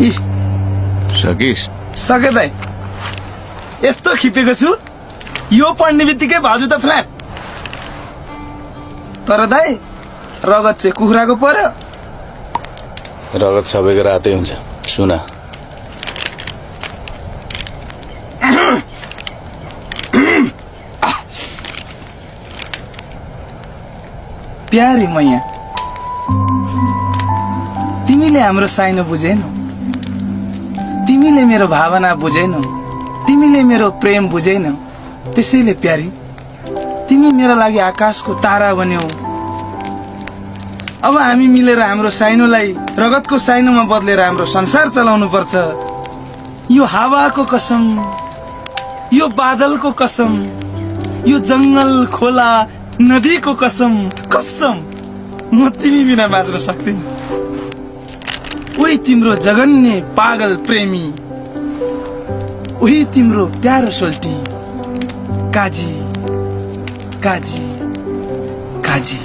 इ सकिस सके दाइ यस्तो खिपेको छु यो पढ्ने बित्तिकै भाउजू त फ्ल्याट। तर दाइ रगत चाहिँ कुखुराको पर्यो। रगत सबैको रातै हुन्छ सुना। प्यारी मैया तिमीले हाम्रो साइनो बुझेनौ, तिमीले मेरो भावना बुझेनौ, तिमीले मेरो प्रेम बुझेनौ। त्यसैले प्यारी तिमी मेरो लागि आकाशको तारा बन्यौ। अब हामी मिलेर हाम्रो साइनोलाई रगतको साइनोमा बदलेर हाम्रो संसार चलाउनु पर्छ। यो हावाको कसम, यो बादलको कसम, यो जंगल खोला नदीको कसम, कसम म तिमी बिना बाँच्न सक्दिन। उही तिम्रो जगन्य पागल प्रेमी, उही तिम्रो प्यारो सोल्टी काजी काजी काजी।